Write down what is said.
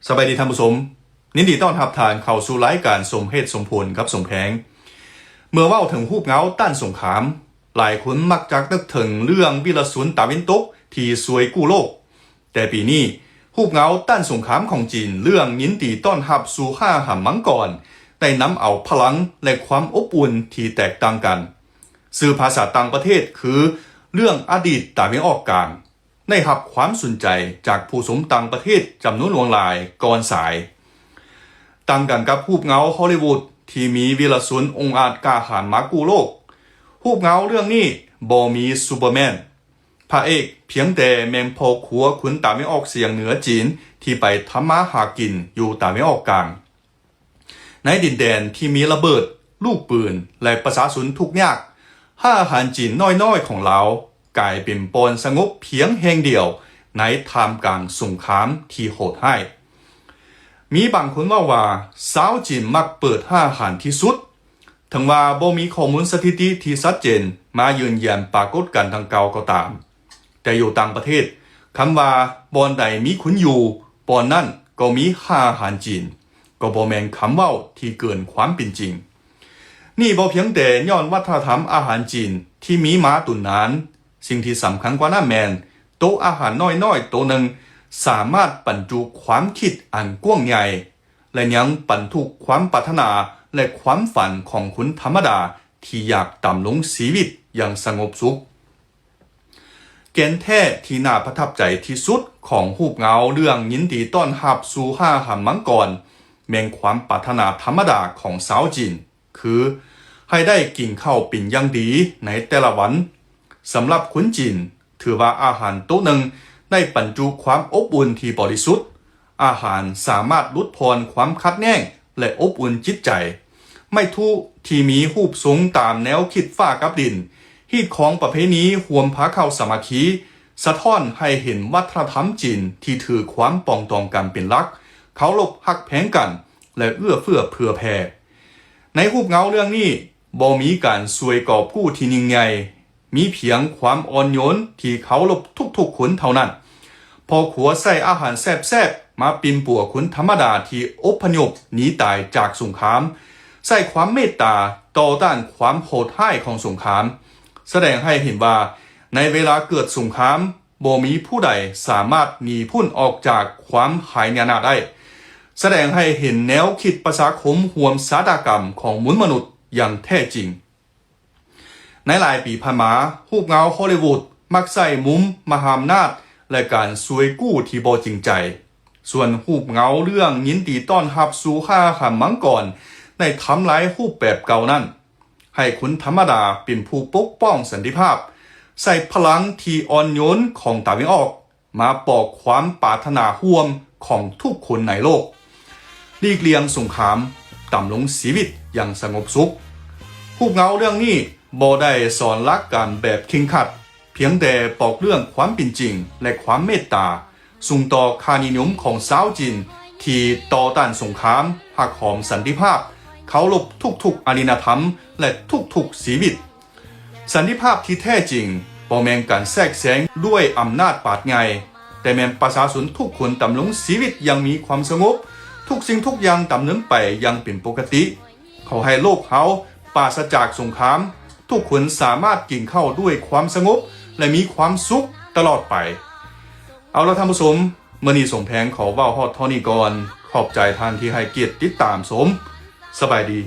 ສະບາຍດີທ່ານຜູ້ຊົມ, ຍິນດີຕ້ອນຮັບທ່ານເຂົ້າສູ່ລາຍການສົມເຫດສົມຜົນກັບສົມແພງ. ເມື່ອເວົ້າເຖິງຮູບເງົາຕ້ານສົງຄາມ, ຫຼາຍຄົນມັກຈະນຶກເຖິງເລື່ອງວິລະຊົນຕາເວັນຕົກທີ່ຊ່ວຍກູ້ໂລກ. ແຕ່ປີນີ້, ຮູບເງົາຕ້ານສົງຄາມຂອງຈີນ ເລື່ອງຍິນດີຕ້ອນຮັບສູ່ຫ້າຫຳມັງກອນ ໄດ້ນຳເອົາພະລັງ ແລະ ຄວາມອົບອຸ່ນທີ່ແຕກຕ່າງກັນ. ຊື່ພາສາຕ່າງປະເທດຄື ເລື່ອງອະດີດຕາເວັນອອກກາງ ໄດ້ຮັບຄວາມສົນໃຈຈາກຜູ້ຊົມຕ່າງປະເທດຈຳນວນຫຼວງຫຼາຍກ່ອນສາຍ. ຕ່າງກັນກັບຮູບເງົາຮອລລີວູດທີ່ມີວິລະຊົນອົງອາດກ້າຫານມາກູ້ໂລກ, ຮູບເງົາເລື່ອງນີ້ບໍ່ມີຊຸບເປີແມນ. ພະເອກພຽງແຕ່ແມ່ນພໍ່ຄົວຄົນຕາເວັນອອກສຽງເໜືອຈີນທີ່ໄປທຳມາຫາກິນຢູ່ຕາເວັນອອກກາງ. ໃນດິນແດນທີ່ມີລະເບີດ, ລູກປືນ ແລະ ປະຊາຊົນທຸກຍາກ, ຮ້ານອາຫານຈີນນ້ອຍໆຂອງລາວ ກາຍເປັນບ່ອນສະຫງົບພຽງແຫ່ງດຽວໃນທ່າມກາງສົງຄາມທີ່ໂຫດຮ້າຍ. ມີບາງຄົນເວົ້າວ່າ ຊາວຈີນມັກເປີດຮ້ານອາຫານທີ່ສຸດ. ເຖິງວ່າບໍ່ມີຂໍ້ມູນສະຖິຕິທີ່ຊັດເຈນມາຢືນຢັນປາກົດການດັ່ງກ່າວກໍຕາມ, ແຕ່ຢູ່ຕ່າງປະເທດ, ຄຳວ່າບ່ອນໃດມີຄົນຢູ່, ບ່ອນນັ້ນກໍມີຮ້ານອາຫານຈີນ, ກໍບໍ່ແມ່ນຄຳເວົ້າທີ່ເກີນຄວາມເປັນຈິງ. ນີ້ບໍ່ພຽງແຕ່ຍ້ອນວັດທະນະທຳອາຫານຈີນທີ່ມີມາດົນນານ, ສິ່ງທີ່ສຳຄັນກວ່ານັ້ນແມ່ນ ໂຕະອາຫານນ້ອຍໆໂຕະໜຶ່ງ ສາມາດບັນຈຸຄວາມຄິດອັນກວ້າງໃຫຍ່ ແລະ ຍັງບັນທຸກຄວາມປາດຖະໜາ ແລະ ຄວາມຝັນຂອງຄົນທຳມະດາທີ່ຢາກດຳລົງຊີວິດຢ່າງສະຫງົບສຸກ. ແກ່ນແທ້ທີ່ໜ້າປະທັບໃຈທີ່ສຸດຂອງຮູບເງົາເລື່ອງຍິນດີຕ້ອນຮັບສູ່ຫ້າຫຳມັງກອນ ແມ່ນຄວາມປາດຖະໜາທຳມະດາຂອງຊາວຈີນ ຄື ໃຫ້ໄດ້ກິນເຂົ້າເປັນຢ່າງດີໃນແຕ່ລະວັນ. ສຳລັບຄົນຈີນ, ຖືວ່າອາຫານໂຕະໜຶ່ງໄດ້ບັນຈຸຄວາມອົບອຸ່ນທີ່ບໍລິສຸດ. ອາຫານສາມາດຫຼຸດຜ່ອນຄວາມຂັດແຍ່ງ ແລະ ອົບອຸ່ນຈິດໃຈ. ໄມ້ທຸທີ່ມີຮູບຊົງຕາມແນວຄິດຟ້າກັບດິນ, ຮີດຄອງປະເພນີຮ່ວມພາເຂົ້າສາມັກຄີ ສະທ້ອນໃຫ້ເຫັນວັດທະນະທຳຈີນທີ່ຖືຄວາມປອງດອງກັນເປັນຫຼັກ, ເຄົາລົບຮັກແພງກັນ ແລະ ເອື້ອເຟື້ອເຜື່ອແຜ່. ໃນຮູບເງົາເລື່ອງນີ້ ບໍ່ມີການຊ່ວຍກອບກູ້ທີ່ຍິ່ງໃຫຍ່, ມີພຽງຄວາມອ່ອນໂຍນທີ່ເຄົາລົບທຸກໆຄົນເທົ່ານັ້ນ. ພໍ່ຄົວໃຊ້ອາຫານແຊບໆມາປິ່ນປົວຄົນທຳມະດາທີ່ອົບພະຍົບໜີຕາຍຈາກສົງຄາມ, ໃຊ້ຄວາມເມດຕາຕໍ່ຕ້ານຄວາມໂຫດຮ້າຍຂອງສົງຄາມ, ສະແດງໃຫ້ເຫັນວ່າໃນເວລາເກີດສົງຄາມ, ບໍ່ມີຜູ້ໃດສາມາດໜີພົ້ນອອກຈາກຄວາມຫາຍນານາໄດ້, ສະແດງໃຫ້ເຫັນແນວຄິດປະຊາຄົມຮ່ວມຊະຕາກຳຂອງມວນມະນຸດຢ່າງແທ້ຈິງ. ໃນຫຼາຍປີຜ່ານມາ, ຮູບເງົາຮອລລີວູດມັກໃຊ້ມຸມມະຫາອຳນາດ ແລະ ການຊ່ວຍກູ້ທີ່ບໍ່ຈິງໃຈ. ສ່ວນຮູບເງົາເລື່ອງຍິນດີຕ້ອນຮັບສູ່ຫ້າຫຳມັງກອນ ໄດ້ທຳລາຍຮູບແບບເກົ່ານັ້ນ, ໃຫ້ຄົນທຳມະດາເປັນຜູ້ປົກປ້ອງສັນຕິພາບ, ໃຊ້ພະລັງທີ່ອ່ອນໂຍນຂອງຕາເວັນອອກ ມາປອກຄວາມປາດຖະໜາຮ່ວມຂອງທຸກຄົນໃນໂລກ, ຫຼີກລ່ຽງສົງຄາມ, ດຳລົງຊີວິດຢ່າງສະຫງົບສຸກ. ຮູບເງົາເລື່ອງນີ້ບໍ່ໄດ້ສອນຫຼັກການແບບເຄັ່ງຄັດ, ພຽງແຕ່ບອກເລື່ອງຄວາມເປັນຈິງ ແລະ ຄວາມເມດຕາ, ສູງຕໍ່ຄ່ານິຍົມຂອງຊາວຈີນທີ່ຕໍ່ຕ້ານສົງຄາມ, ຮັກຫອມສັນຕິພາບ, ເຄົາລົບທຸກໆອະລິຍະທຳ ແລະ ທຸກໆຊີວິດ. ສັນຕິພາບທີ່ແທ້ຈິງບໍ່ແມ່ນການແຊກແຊງດ້ວຍອຳນາດບາດໃຫຍ່, ແຕ່ແມ່ນປະຊາຊົນທຸກຄົນດຳລົງຊີວິດຢ່າງມີຄວາມສະຫງົບ, ທຸກສິ່ງທຸກຢ່າງດຳເນີນໄປຢ່າງເປັນປົກກະຕິ. ຂໍໃຫ້ໂລກເຮົາປາສະຈາກສົງຄາມ, ທຸກຄົນສາມາດກິນເຂົ້າດ້ວຍຄວາມສະຫງົບ ແລະ ມີຄວາມສຸກຕະຫຼອດໄປ. ເອົາລະທ່ານຜູ້ຊົມ, ມື້ນີ້ສົມແພງຂໍເວົ້າຮອດເທົ່ານີ້ກ່ອນ. ຂອບໃຈທ່ານທີ່ໃຫ້ກຽດຕິດຕາມຊົມ. ສະບາຍດີ.